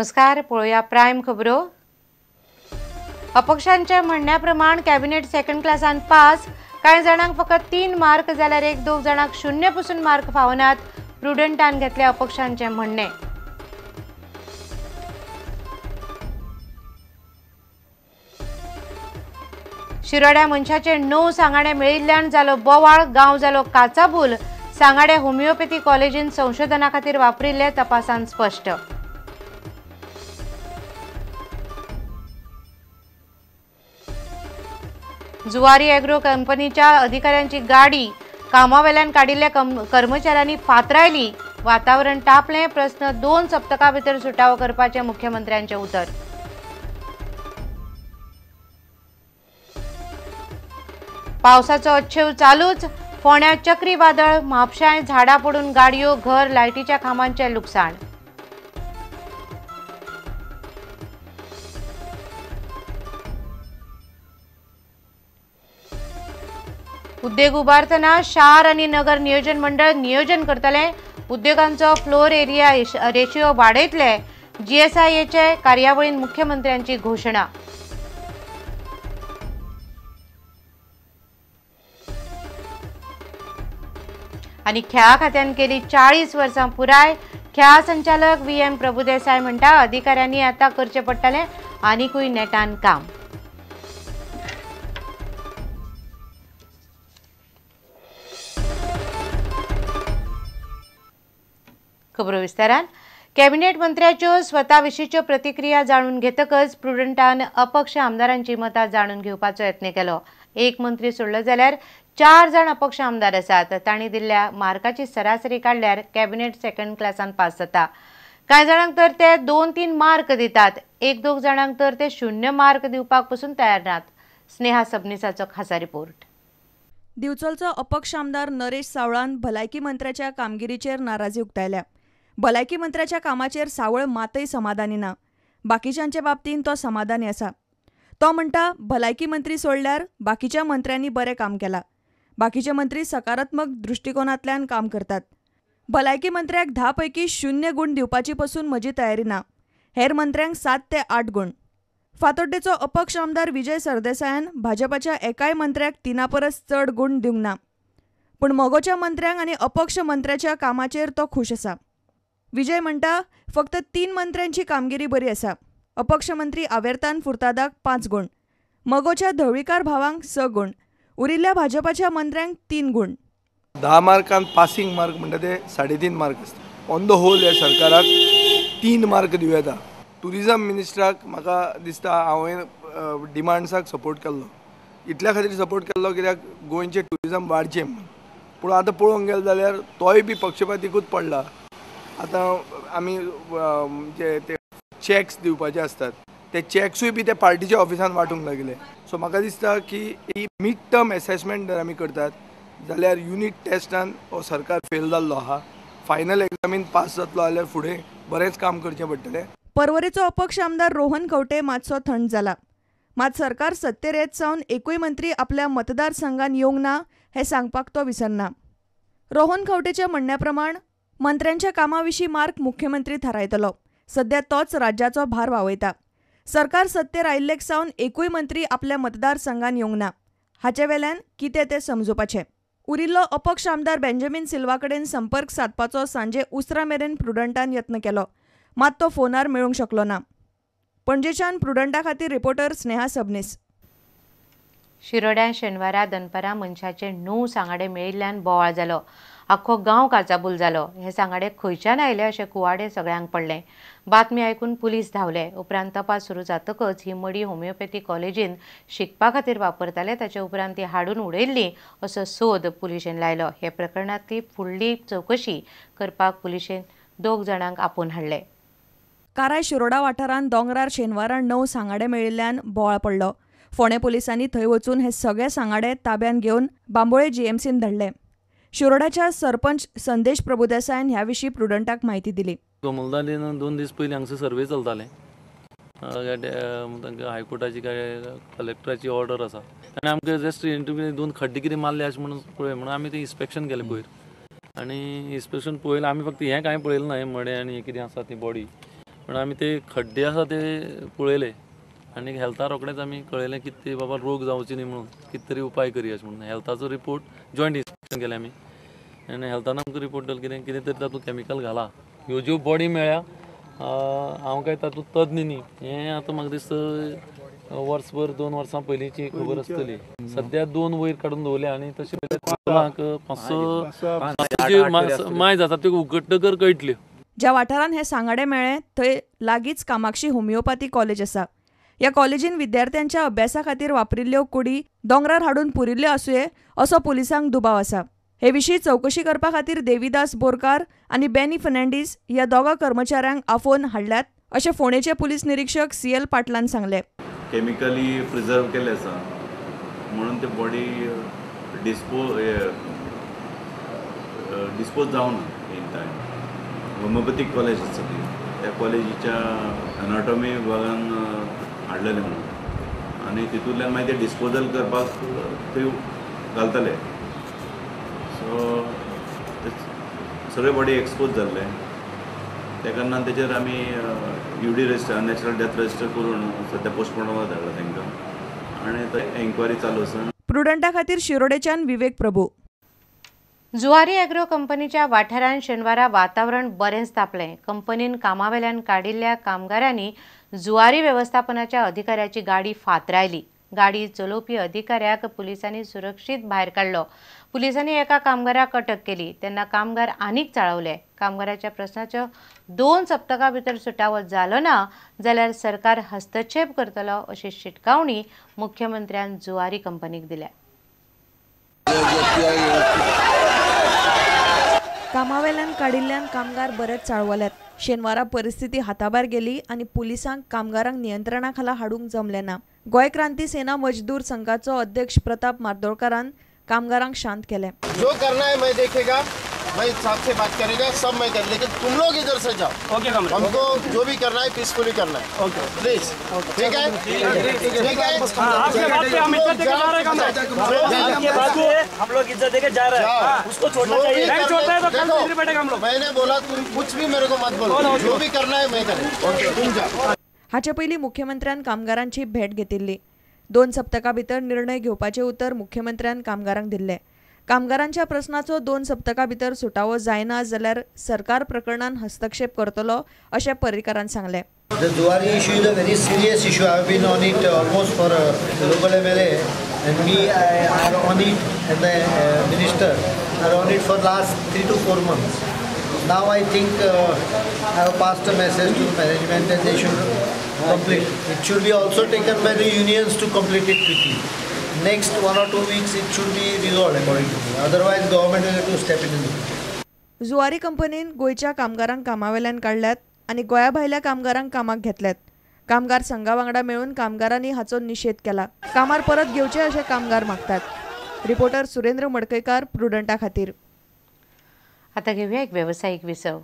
नमस्कार, पळोवया प्रायम खबरो। अपक्षांच्या म्हणण्या प्रमाण कॅबिनेट सेकंड क्लासान पास, कांय जाणांक फकत 3 मार्क जाल्यार एक दोग जाणांक 0 पसून मार्क फावनात, प्रुडंटान घेतले अपक्षांचे म्हणणे। शिरोड्या मनशाचे 9 सांगाणे मेळिल्ल्यान जालो बोवाळ, गांव जालो काचाबूल। सांगाडे होमिओपॅथी कॉलेजीन संशोधना खातीर वापरिल्ले तपासान स्पश्ट। जुवारी एग्रो कंपनीच्या अधिकाऱ्यांची गाडी कामावेल्यान काडिल्ल्या कर्मचाऱ्यांनी फातरायली, वातावरण तापलें। प्रस्न 2 सप्तकां भितर सुटावो करपाचें मुख्यमंत्र्यांचें उतर। पावसाचो अच्छेव चालूच, फोंड्या चक्रीवादळ, म्हापशांय झाडां पडून गाडयो, घर, लायटीच्या खांबांचें लुकसाण। उद्योग उबारतना शार आनी नगर नियोजन मंडळ नियोजन करतले, उद्योगांचो फ्लोर एरिया रेशियो वाडयतले, जीएसआयएचे कार्यावळीन मुख्यमंत्र्यांची घोशणा। आनी खेळा खात्यान केली 40 वर्सां पुराय। खेळा संचालक व्ही एम प्रभुदेसाय म्हणटा अधिकाऱ्यांनी आतां करचें पडटलें आनीकूय नेटान काम। खबरो विस्तारान। कॅबिनेट मंत्र्याच्यो स्वता विशींच्यो प्रतिक्रिया जाणून घेतकच प्रुडंटान अपक्ष आमदारांची मतां जाणून घेवपाचो यत्न केलो। एक मंत्री सोडलो जाल्यार 4 जाण अपक्ष आमदार आसात। तांणी दिल्ल्या मार्काची सरासरी काडल्यार कॅबिनेट सेकंड क्लासान पास जाता। कांय जाणांक तर ते 2-3 मार्क दितात, एक दोग जाणांक तर ते 0 मार्क दिवपाक पसून तयार नात। स्नेहा सबनीसाचो खासा रिपोर्ट। दिवचलचो अपक्ष आमदार नरेश सावळान भलायकी मंत्र्याच्या कामगिरीचेर नाराजी उक्तायल्या। भलायकी मंत्र्याच्या कामाचेर सावळ मातय समाधानी ना, बाकीच्यांचे बाबतींत तो समाधानी आसा। तो म्हणटा भलायकी मंत्री सोडल्यार बाकीच्या मंत्र्यांनी बरें काम केलां, बाकीचे मंत्री सकारात्मक दृष्टिकोनांतल्यान काम करतात। भलायकी मंत्र्याक 10 पैकी 0 गुण दिवपाची पसून म्हजी तयारी ना, हेर मंत्र्यांक 7 ते 8 गुण। फातोड्डेचो अपक्ष आमदार विजय सरदेसायान भाजपाच्या एकाय मंत्र्याक 3 परस चड गुण दिवंक ना, पूण मगोच्या मंत्र्यांक आनी अपक्ष मंत्र्याच्या कामाचेर तो खूश आसा। विजय म्हणटा फक्त 3 मंत्र्यांची कामगिरी बरी आसा। अपक्ष मंत्री आवेर्तान फुर्तादाक 5 गुण, मगोच्या धवळीकार भावांक 6 गुण, उरिल्ल्या भाजपाच्या मंत्र्यांक 3 गुण। 10 मार्कान पासिंग मार्क म्हणटा ते 3.5 मार्क आसता। ऑन the whole ह्या सरकाराक 3 मार्क दिवं येता। ट्युरिजम मिनिस्टराक म्हाका दिसता हांवें डिमांड्साक सपोर्ट केल्लो, इतल्या खातीर सपोर्ट केल्लो कित्याक गोंयचें ट्युरिजम वाडचें म्हूण। पूण आतां पळोवंक गेलें जाल्यार तोय बी पक्षपातीकूच पडला। आतां आमी जे ते चॅक्स दिवपाचे आसतात ते चॅक्सूय बी ते पार्टीच्या ऑफिसान वांटूंक लागले। सो म्हाका दिसता की ही मिड टर्म एसेसमेंट जर आमी करतात जाल्यार युनीट टेस्टान हो सरकार फेल जाल्लो आहा। फायनल एग्जामीन पास जातलो जाल्यार फुडें बरेंच काम करचें पडटलें। परवरेचो अपक्ष आमदार रोहन खंवटे मातसो थंड जाला, मात सरकार सत्तेर येत सावन एकूय मंत्री आपल्या मतदारसंघान येवंक ना हें सांगपाक तो विसरना। रोहन खंवटेच्या म्हणण्या प्रमाण मंत्र्यांच्या कामा विशीं मार्क मुख्यमंत्री थारायतलो, सध्या तोच राज्याचो भार वावयता। सरकार सत्तेर आयिल्लेक सावन एकूय मंत्री आपल्या मतदारसंघान येवंक ना, हाचे वेल्यान कितें तें समजुपाचें। उरिल्लो अपक्ष आमदार बेंजामीन सिल्वा कडेन संपर्क सादपाचो सांजे उसरां मेरेन प्रुडंटान यत्न केलो, मात तो फोनार मेळूंक शकलो ना। पणजेच्यान प्रुडंटा खातीर रिपोर्टर स्नेहा सबनीस। शिरोड्या शेनवारा दनपारां मनशाचे 9 सांगाडे मेळिल्ल्यान बोवाळ जालो, आख्खो गांव काचाबूल जालो। हे सांगाडे खंयच्यान आयले अशें कुवाडे सगळ्यांक पडलें। बातमी आयकून पुलीस धांवले। उपरांत तपास सुरू जातकच ही मडी होमिओपॅथी कॉलेजीन शिकपा खातीर वापरताले, ताचे उपरांत ती हाडून उडयल्ली असो सोद पुलिशेन लायलो। हे प्रकरणांतली फुडली चवकशी करपाक पुलिशेन 2 जाणांक आपोवन हाडले। काराय शिरोडा वाठारांत दोंगरार शेनवारा 9 सांगाडे मेळिल्ल्यान बोवाळ पडलो। फोंडें पुलिसांनी थंय वचून हे सगळे सांगाडे ताब्यात घेवन बांबोळे जीएमसीन धाडले। शिरोडाच्या सरपंच संदेश प्रभुदेसायान ह्या विशीं प्रुडंटाक म्हायती दिली। कमलदारीन 2 दीस पयलीं हांगसर सर्वे चलताले, तांकां हायकोर्टाची काय कलेक्टराची ऑर्डर आसा आनी आमकां जस्ट इंटरव्यू 2 खड्डे कितें मारले अशें म्हणून पळय म्हणून आमी तें इन्स्पेक्शन केलें पयर आनी इन्स्पेक्शन पळयलें आमी, फक्त हें कांय पळयलें ना, हें मडें आनी हें कितें आसा ती बॉडी, पण आमी ते खड्डे आसा ते पळयले आनी हेल्था रोखडेच आमी कळयलें की ते बाबा रोग जावचे न्ही म्हणून कितें तरी उपाय करया अशें म्हणून हेल्थाचो रिपोर्ट जॉयंट इन्स्पेक्शन केलें आमी आनी हेल्थान आमकां रिपोर्ट दिलो कितें कितें तरी तातूंत कॅमिकल घाला. ह्यो ज्यो बॉडी मेळ्ळ्या हांव काय तातूंत तज्ञ न्ही, हें आतां म्हाका दिसता वर्सभर 2 वर्सां पयलींची खबर आसतली. सद्या 2 वयर काडून दवरल्या आनी तशें 5-6 मायज आसा त्यो उगडटकर कळटल्यो. ज्या वाठारांत हे सांगाडे मेळ्ळे थंय लागींच कामाक्षी होमिओपॅथी कॉलेज आसा. ह्या कॉलेजीन विद्यार्थ्यांच्या अभ्यासा खातीर वापरिल्ल्यो कुडी दोंगरार हाडून पुरिल्ल्यो आसुये असो पुलिसांक दुबाव आसा. हे विशीं चवकशी करपा खातीर देवीदास बोरकार आनी बेनी फर्नांडीस ह्या दोगां कर्मचाऱ्यांक आफोवन हाडल्यात अशें फोंडेचे पुलीस निरीक्षक सी.एल. पाटलान सांगलें. केमिकली प्रिजर्व केल्ले आसा म्हणून ते बॉडी डिस्पोज जावना इन टायम. होमिओपॅथीक कॉलेज आसा ती, त्या कॉलेजीच्या एनाटॉमी विभागान हाडलेलें म्हणून आनी तितूंतल्यान मागीर ते डिस्पोजल करपाक थंय घालतले. सो सगळे बॉडी एक्सपोज जाल्ले त्या कारणान तेचेर आमी UD register natural death register करून सद्या पोस्टमॉर्टमाक धाडला तांकां आनी थंय एन्क्वायरी चालू आसा. प्रुडंटा खातीर शिरोडेच्यान विवेक प्रभू. जुवारी एग्रो कंपनीच्या वाठारांत शेनवारा वातावरण बरेंच तापलें. कंपनीन कामावेल्यान काडिल्ल्या कामगारांनी जुवारी वेवस्थापनाच्या अधिकाऱ्याची गाडी फातरायली. गाडी चलोवपी अधिकाऱ्याक पुलिसांनी सुरक्षीत भायर काडलो. पुलिसांनी एका कामगाराक अटक केली तेन्ना कामगार आनीक चाळवले. कामगाराच्या प्रश्नाचो 2 सप्तकां भितर सुटावो जालो ना जाल्यार सरकार हस्तक्षेप करतलो अशी शिटकावणी मुख्यमंत्र्यान जुवारी कंपनीक दिल्या. कामावेल्यान काडिल्ल्यान कामगार बरेच चाळवल्यात. शेनवारा परिस्थिती हाताभायर गेली आनी पुलिसांक कामगारांक नियंत्रणा खाला हाडूंक जमलें ना. गोंय क्रांती सेना मजदूर संघाचो अध्यक्ष प्रताप मार्दोळकारान कामगारांक शांत केले. जो करना है मैं देखेगा, मैं साहब से बात करेगा, सब मैं कर, लेकिन तुम लोग इधर से जाओ. ओके, हमको जो भी करना है पीसफुली करना है. ओके प्लीज, ठीक है ठीक है. आपके बात पे हम इज्जत देके जा रहे हैं, हम लोग इज्जत देके जा रहे हैं, उसको छोड़ना चाहिए. नहीं छोड़ता है तो कल फिर बैठेगा हम लोग. मैंने बोला तुम कुछ भी मेरे को मत बोलो, जो भी करना है मैं करें, तुम जाओ. हाचे पयलीं मुख्यमंत्र्यान कामगारांची भेट घेतिल्ली. 2 सप्तकां भितर निर्णय घेवपाचें उतर मुख्यमंत्र्यान कामगारांक दिल्लें. कामगारांच्या प्रस्नाचो 2 सप्तकां भितर सुटावो जायना जाल्यार सरकार प्रकरणान हस्तक्षेप करतलो अशें पर्रीकारान सांगलें. The Zuari issue is a very serious issue. I have been on it almost for a local MLA and we are on it and the minister are on it for last 3 to 4 months. Now I think I have passed a message to the management and they should complete. It should be also taken by the unions to complete it quickly. Next 1 or 2 weeks it should be resolved according to me. Otherwise government will have to step in. Zuari कंपनीन गोंयच्या कामगारांक कामावेल्यान काडल्यात आनी गोंया भायल्या कामगारांक कामाक घेतल्यात. कामगार संघा वांगडा मेळून कामगारांनी हाचो निशेध केला. कामार परत घेवचे अशें कामगार मागतात. रिपोर्टर सुरेंद्र मडकयकार, प्रुडंटा खातीर. आता घेऊया एक व्यावसायिक विसव.